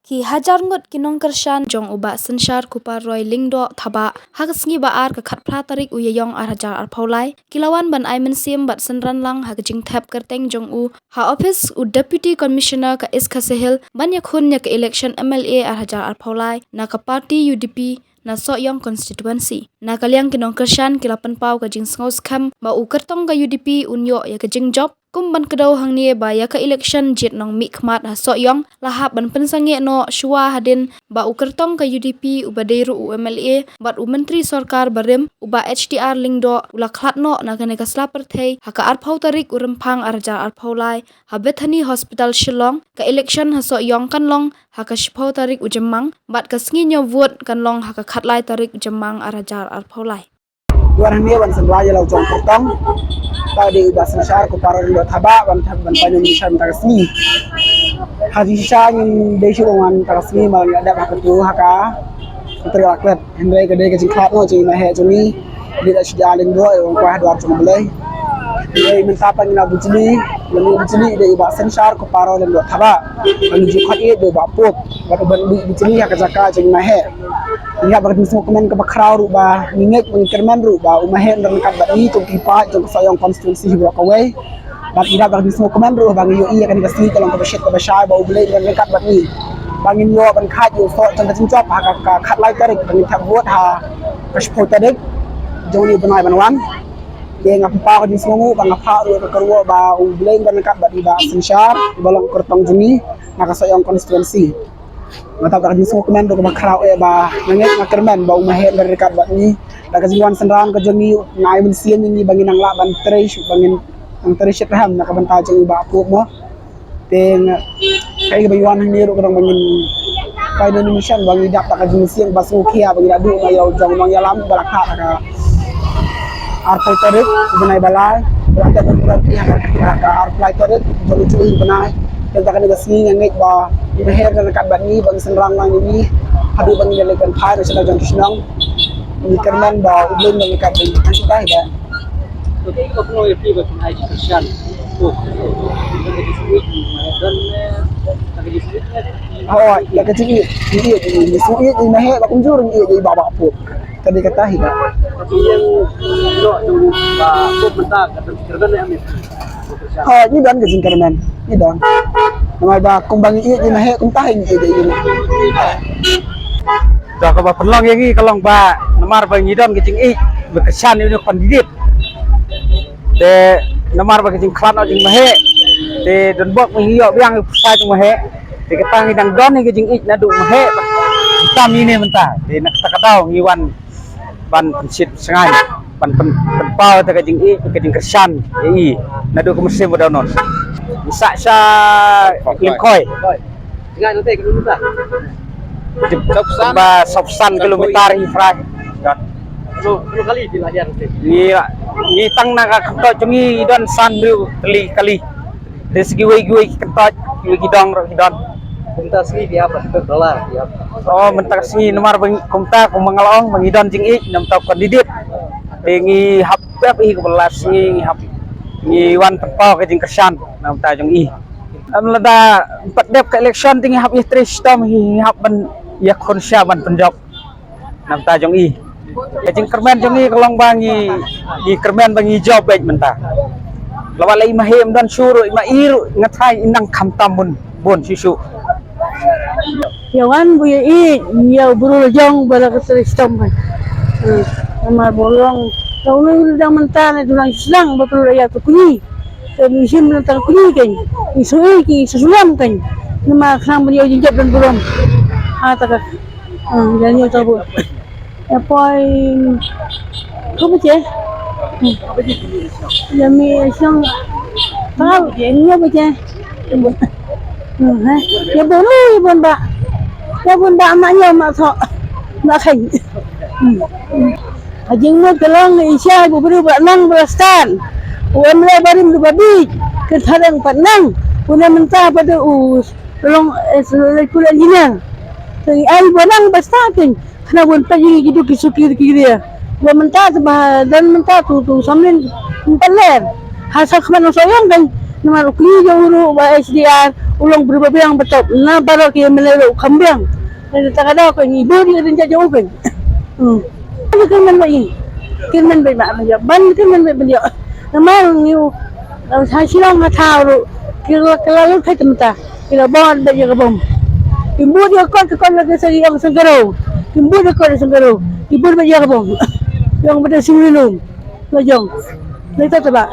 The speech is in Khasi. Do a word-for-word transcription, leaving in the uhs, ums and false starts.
Ki hajar ngut ki nongkyrshan jong u Bah Synshar Kupar Roy Lyngdoh Thabah, ha ka sngi Ba-ar ka khatphra tarik u Ïaïong ar hajar arphew lai, ki la wan ban ai mynsiem bad synran lang ha ka jingthep kyrteng jong u ha ophis u Deputy Commissioner ka East Khasi Hills ban ïakhun ïa ka election M L A ar hajar arphew lai na ka party U D P na Sohiong constituency. Na ka liang ki nongkyrshan ki la pynpaw ka jingsngewskhem ba u kyrtong ka U D P un ïoh ïa ka jingjop kum ban kdew hangne ba ïa ka election jied nongmihkhmat ha Sohiong la hap ban pynsangeh noh shuwa hadien ba u kyrtong ka U D P uba dei ruh u M L A bad u Myntri Sorkar barim u Bah H D R Lyngdoh u la khlad noh na kane ka sla pyrthei ha ka arphew tarik u Rymphang ar hajar arphew lai ha Bethany Hospital Shillong. Ka election ha Sohiong kan long ha ka shiphew tarik u Jymmang bad ka sngi ñiew vote kan long ha ka khatlai tarik u Jymmang ar hajar arphew lai. Wan hangne wan sngewbha ïa la u jong kyrtong. Ta dei u Bah Synshar Kupar Roy Lyngdoh Thabah wan thab ban pynlong mission ta ka sngi. Ha jingshisha ngin dei shuh ban wan ta ka sngi, ma la ngi la dep ha ka tu ha ka Kynthei Laklet. Hynrei ka dei ka jingkhlad noh jong i maheh jong ngi. Dei da shi da ling bro ïa u kwah dwar jong U Blei. Hynrei mynta pat ngi na bujli, la ngi bujli dei i Bah Synshar Kupar Roy Lyngdoh Thabah. Ba ngi ju khot ïa dei Bah Pop. Bad u ban bujli ha ka jaka jong i maheh. Ngi hap da ka jingsngewkmen kaba khraw ruh ba ngi ngeit ba ngi kyrmen ruh ba u maheh un don ryngkat bad ngi kum ki paid jong ka Sohiong constituency hi baroh kawei. Bad ngi hap da ka jingsngewkmen ruh ba ngi ïohi ïa kane ka sngi ka long kaba shit kaba shai ba U Blei un don ryngkat bad ngi. Ba ngin ïoh ban khait ïa u soh jong ka jingjop ha ka, ka khatlai tarik ba ngin thep vote ha ka shiphew tarik jong une u bnai ban wan. Te nga pynpaw ka jingsngewnguh ba nga phah ruh ka kyrwoh ba U Blei un don ryngkat bad i Bah Synshar, uba long kyrtong jong ngi na ka Sohiong constituency. Nga tap da ka jingsngewkmen ruh kaba khraw eh ba nga ngeit nga kyrmen ba u maheh un don ryngkat bad ngi. Da ka jingwan synran ka jong ngi, nga ai mynsiem ïa ngi ba ngin nang lah ban trei shu, ba ngin nang trei shitrhem na ka bynta jong u Bah Pop mo. Te nga, kaei kaba ngi wan hangne ruh ka dang ba ngin pynlong mission ba ngi dap da ka jingsngewkhia ba ngi la duh na ïa u jong nongïalam ba la kha da ka arphew tarik u bnai ba lai, ba la dep ban pynlong ïa ka arphew tarik jong u bnai. Te da kane ka sngi nga ngeit ba u maheh un don ryngkat bad ngi ba ngin synran lang ïa ngi haduh ba ngin ïaleit ban phai na shnong jong ki shnong. Ngi kyrmen ba U Blei un don ryngkat bad ngi. Tang kita hi ba. Hooid, ïa ka jingïeit, jingïeit, jingïeit, jingïeit, jingmaheh ba kumjuh ruh ngi ïeit ïa i Bah Bah Pop. Ka dei kata hi ba. Hooid, ngi don ka jingkyrmen, ngi don. Namar ba kumba ngi ïeit ïa i maheh kumta hi ngi ïeit ïa i. Da kaba pynlong ïa ngi ka long ba namar ba ngi don ka jingïeit ba kyrshan ïa une u candidate. Te namar ba ka jingkhlad noh jong i maheh, te don bok ngi ïoh biang ïa u pyrsa jong i maheh. Te kata ngi dang don ïa ka jingïeit naduh maheh ba tam ïa ne mynta. Te na kata ka daw ngi wan ban pynshit pynsngain, ban pyn, pynpaw ïa ka jingïeit, ka jingkyrshan ïa i naduh ka mynsiem ba dohnud. Ngi sah sha Lyngkhoi. Jingïeit nangta ka dum ta. Ba sawphew san kilometer hi Frai. Kano, kano kali phi la hiar nangta? Ngi, ngi tang na ka kyntoit jong ngi don san hynriew tylli kali. Te sa kiwei kiwei ki kyntoit, kiwei ki dong ruh ki don. Kumta sngi phi hap ban pynbala, phi hap. Oh, mynta ka sngi namar ba ngi, kumta kumba nga la ong ba ngi don jingïeit na bynta u candidate. Te ngi hap pep hi kaba la sngi ngi hap, ngi wan pynpaw ka jingkyrshan na bynta jong i. Em, lada em pat dep ka election te ngi hap ïatrei shitom hi, ngi hap ban ïakhun sha ban pynjop na bynta jong i. Ka jingkyrmen jong i ka long ba ngi, ngi kyrmen ba ngi jop beit mynta. Lada la i maheh em don shuh ruh, i ma i ruh nga tharai i nang khamtam bun bun shuh shuh. Ïa wan ba ïa ïeit ïa u briew la jong ba la ka trei shitom ban. Hmm. Namar ba long ka u nang dang mynta na dulang slang ba briew ïa ka kuni. Ka mynsiem na ta ka kuni kan. I sui ki sulam kan. Namar khnang ban ïa u jingjop don burom. Ha ta ka. Hmm, ïa ngi ta bu. Ïa poi khabar je. Ïa mi song. Khabar je, ïa ba je. Hmm, ha. Ïa ba lu ïa ban ba. Ïa ban ba ma ïa ma tho. Ma khain. Hmm. Ka jingmut ka long i sha bu bru ba nang ba stan. U em le barim du ba bi. Ka tharang pat nang. U na mynta pat u long, eh, electrical engineer. Te ai ba nang ba stan. Khana bun pa jing ki du ki suki ki ria. Ba mynta te ba dan mynta tu tu samin. Mpaler. Ha sa khman so yang kan. Namar u kli jong u ruh ba H D R u long briew ba biang ba top. Na baroh ki M L A ruh kham biang. Ngi ta ka daw ka ngi bud ïa ka jingjia jong u pyn. Hmm. Ngi kyrmen ba ngi. Kyrmen ba ma ban kyrmen ba ban ïa. Namar ngi u ha Shillong ha thaw ruh ki la ki la lut kai temta. Ki la bud ba ïa ka bom. Ki bud ïa kot ka kot la ka sari ong sengkaro. Ki bud ïa kot sengkaro. Ki bud ba ïa ka bom. Ïong ba da singri lum. La jong. La ta ta ba.